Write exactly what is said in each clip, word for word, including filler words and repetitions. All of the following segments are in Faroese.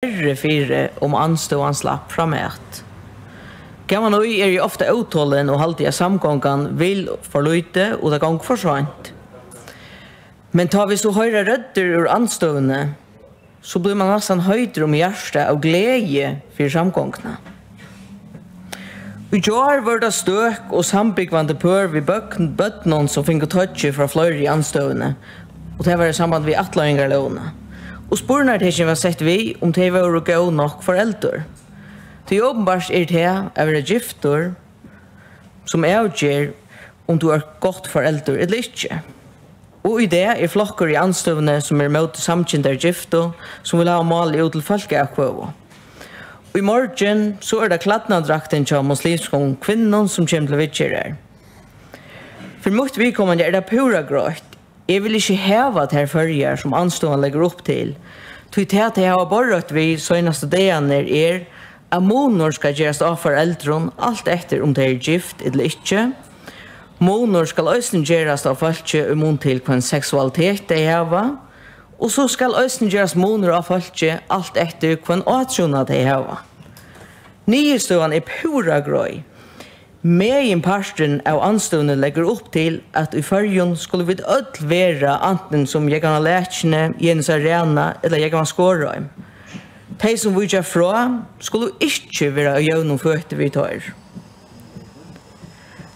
verri fyri, um andstøðan slapp framat. Gaman í eri eg ofta ótolin og haldi, at samgongan vil for lítið og tað gongur for seint. Men tá vit so hoyra røddir úr andstøðuni, so blívur mann næstan heitur um hjartað av gleði fyri samgonguna. Í gjár vóru tað støk og sambúgvandi pør við børn, børnum, sum fingu toyggir frá fleiri í andstøðuni, og tað var í samband við ættleiðingarlógina. Og spurnartekin var sett við, um tey vóru góð nokk foreldur. Tí openbart er tað at vera giftur, sum avger, um tú ert gott foreldur ella ikki. Og í dag er flokkur í andstøðuni, sum er móti samkyndari giftu, sum vil hava málið út til fólkaatkvøðu. Í morgin, so er tað klædnadraktin hjá muslimskum kvinnum, sum kemur til viðgerðar. Fyri mítt viðkomandi er tað púra greitt. Eg vil ikki hava tær Føroyar, sum andstøðan leggur upp til, tí tað, tey hava borðreitt við seinastu dagarnar, er, at munur skal gerast á foreldrum, alt eftir um tey eru gift ella ikki. Munur skal eisini gerast á fólki í mun til, hvønn seksualitet tey hava, og so skal eisini gerast munur á fólki, alt eftir, hvønn átrúnað tey hava. Niðurstøðan er púra greið. Meginparturin av andstøðuni leggur upp til, at í Føroyum skulu vit øll vera antin sum Jógvan á Lakjuni, Jenis á Rana ella Jógvan Skorheim. Tey, sum víkja frá, skulu ikki vera á jøvnum føti við teir.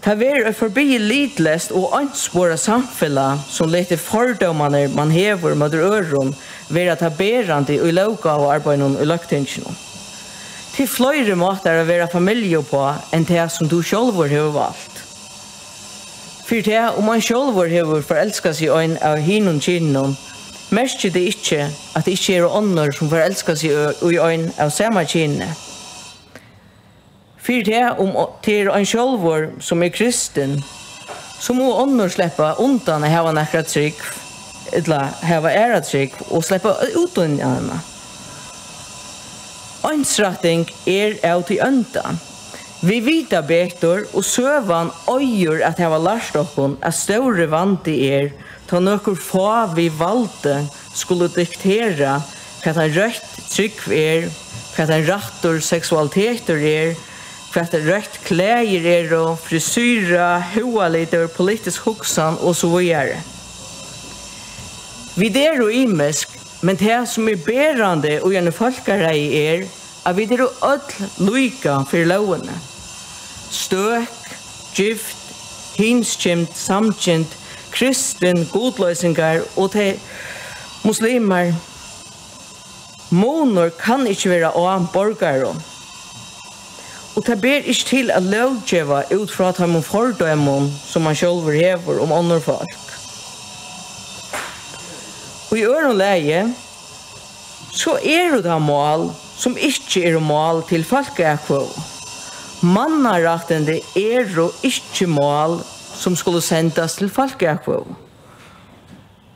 Tað verður eitt forbiðið litleyst og einsporað samfelag, sum letur fordómarnir, mann hevur móti øðrum, vera tað berandi í lóggávuarbeiðinum í Løgtinginum. Tað eru fleiri mátar at vera familja uppá enn tað, sum tú sjálvur hevur valt. Fyri tað, um ein sjálvur hevur forelskað seg í ein av hinum kyninum, merkir tað ikki, at tað ikki eru onnur, sum forelska seg í, í ein av sama kyni. Fyri tað, um o-, tað er ein sjálvur, sum er kristin, so mugu onnur sleppa undan at hava nakra trúgv, ella hava aðra trúgv, og sleppa út undan hana. Einsrætting er av tí ónda. Vit vita betur, og søgan eigur at hava lært okkum, at stóri vandi er, tá nøkur fá við valdi skulu diktera, hvat ein røtt trúgv er, hvat ein rættur seksualitetur er, hvat røtt klæðir eru, frisýra, húðalitur, politisk hugsan og so víðari. Vit eru ymisk, men tað, sum er berandi í einum fólkaræði, er, at vit eru øll líka fyri lógini. Støk, gift, hinkynd, samkynd, kristin, gudloysingar og tey muslimar. Munur kann ikki vera á borgarum. Og tað ber ikki til at lóggeva út frá teimum fordómum, sum mann sjálvur hevur um onnur fólk. Og í øðrum lagi, so eru tað mál, sum ikki eru mál til fólkaatkvøðu. Mannarættindi eru ikki mál, sum skulu sendast til fólkaatkvøðu.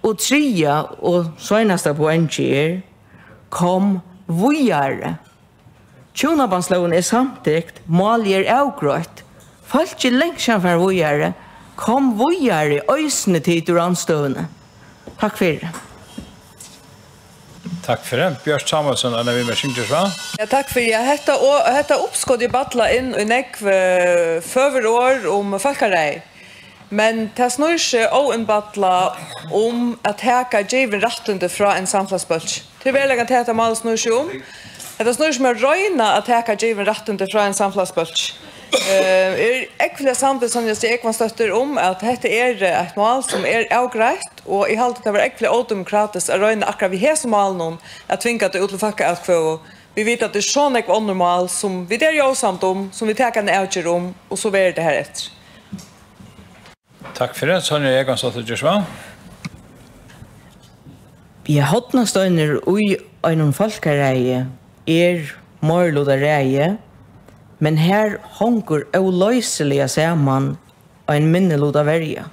Og triðja og seinasta poengið er, kom víðari. Hjúnabandslógin er samtykt, málið er avgreitt. Fólk er langt síðan farin víðari. Kom víðari, eisini tit úr andstøðuni. Takk fyri. Takk fyri. Bjørt Samuelsen, eina viðmerking, ger so væl. Ja, takk fyri. Ja, hetta og, hetta uppskotið ballar inn í nógv, eh, føgur orð um fólkaræði. Men tað snýr seg óinnballað um at taka givin rættindi frá einum samfelagsbólki. Tað er veruliga tað, hetta málið snýr seg um. Hetta snýr seg um at royna at taka givin rættindi frá einum samfelagsbólki. Eh, eg eri ógvuliga samd við Sonju Jógvansdóttur um, at hetta er, eh, eitt mál, sum er avgreitt, og eg haldi, tað var ógvuliga ódemokratiskt at royna akkurát við hesum málinum at tvinga tað út til fólkaatkvøðu. Vit vita, at tað er so nógv onnur mál, sum vit eru ósamd um, sum vit taka eina avgerð um, og so verður tað har eftir. Takk fyri. Sonja Jógvansdóttir, ger so væl. Ja, hornasteinur í einum fólkaræði er meirihlutaræði, men har hongur óloysiliga saman ein minnilutaverja.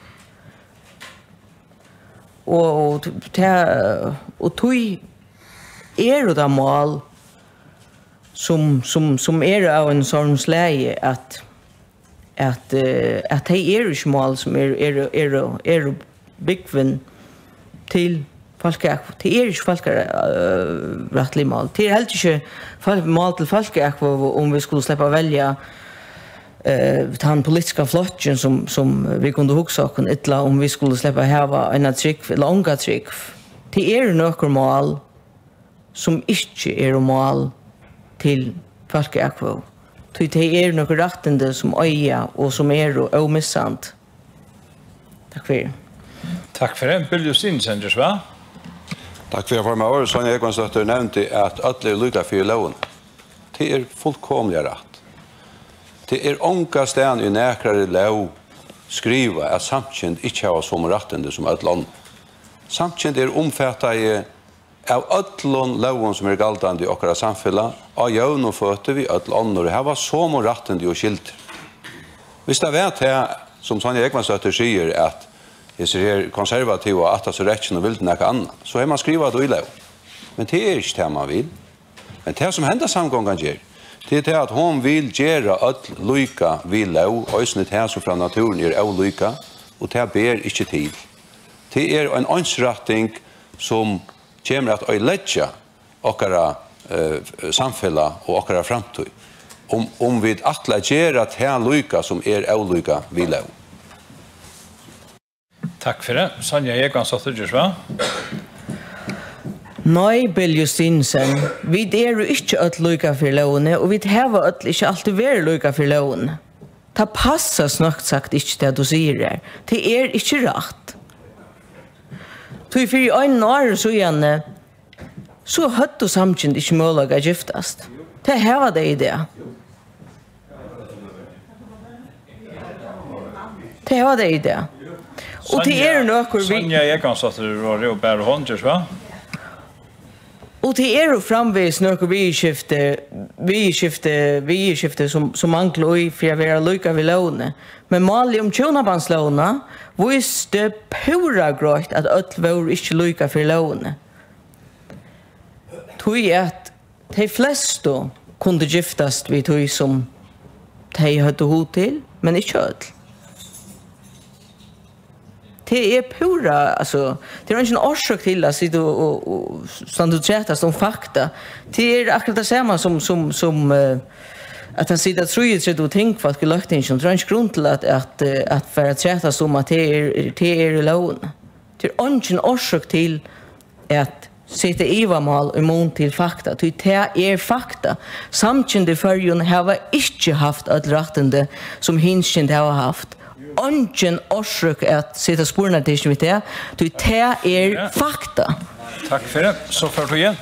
Og, og t-, ta-, og tí eru tað mál, sum, sum, sum eru av einum sovorðnum slagi, at, at, eh, at tey eru ikki mál, sum eru, eru, eru, eru búgvin til Fólkaatkvøðu. Tað er ikki fólkarættligt mál. Tað er heldur ikki fól-, mál til fólkaatkvøðu, um vit skulu sleppa at velja, eh, tann politiska flokkin, sum, sum vit kundu hugsa okkum, ella um vit skulu sleppa at hava eina trúgv ella onga trúgv. Tað eru nøkur mál, sum ikki eru mál til fólkaatkvøðu. Tí tey eru nøkur rættindi, sum eiga og sum eru ómissandi. Takk fyri. Takk fyri. Bill Justinussen, ger so væl. Takk fyri, formaður. Sonja Jógvansdóttir nevndi, at øll eru líka fyri lógini. Tað er fullkomiliga rætt. Tað er onga staðni í nakrari lóg skrivað, at samkynd ikki hava somu rættindi sum øll onnur. Samkynd eru umfatað av øllum lógum, sum eru galdandi í okkara samfelag, á jøvnum føti við øll onnur, og hava somu rættindi og skyldur. Viss tað var tað, sum Sonja Jógvansdóttir sigur, at hesir her konservativu og aftast í rekkjuni vildu nakað annað, so hevði mann skrivað tað í lóg. Men tað er ikki tað, mann vil. Men tað, sum henda samgongan ger, tað er tað, at hon vil gera øll líka við lóg, eisini tað, sum frá náttúruni er ólíka, og tað ber ikki til. Tað er ein einsrætting, sum kemur at oyðileggja okkara, eh, samfelag og okkara framtíð, um, um vit ætla at gera tað líka, sum er ólíka við lóg. Takk fyri. Sonja Jógvansdóttir, ger so væl. Nei, Bill Justinussen, vit eru ikki øll líka fyri lógini, og vit hava øll ikki altíð verið líka fyri lógini. Tað passar snøgt sagt ikki, tað tú sigur her. Tað er ikki rætt. Tí fyri einum ári síðani, so høvdu samkynd ikki møguleika at giftast. Tað hava tey í dag. Tað hava tey í dag. Og tað eru nøkur vi- Sonja Jógvansdóttir, og bara hon, ger so væl. Og tað eru framvegis nøkur viðurskifti, viðurskifti, viðurskifti, sum, sum mangla í fyri at vera líka við lógini. Men málið um hjúnabandslógina vísti púra greitt, at øll vóru ikki líka fyri lógini. Tí at tey flestu kundu giftast við tí, sum tey høvdu hug til, men ikki øll. Tað er púra, altso, tað er eingin orsøk til at sita og, og, og standa og trætast um fakta. Tað er akkurát tað sama sum, sum, sum, eh, at hann situr trýogtretivu tingfólk í løgtinginum. Tað er eingin grund til at, at, eh, at fara at trætast um at tað er, tað er í lógini. Tað er eingin orsøk til at seta ivamál í mun til fakta, tí tað er fakta. Samkynd í Føroyum hava ikki havt øll rættindi, sum hinkynd hava havt. Eingin orsøk at seta spurningartekin við tað, tí tað er fakta. Takk fyri. So fær tú igjen.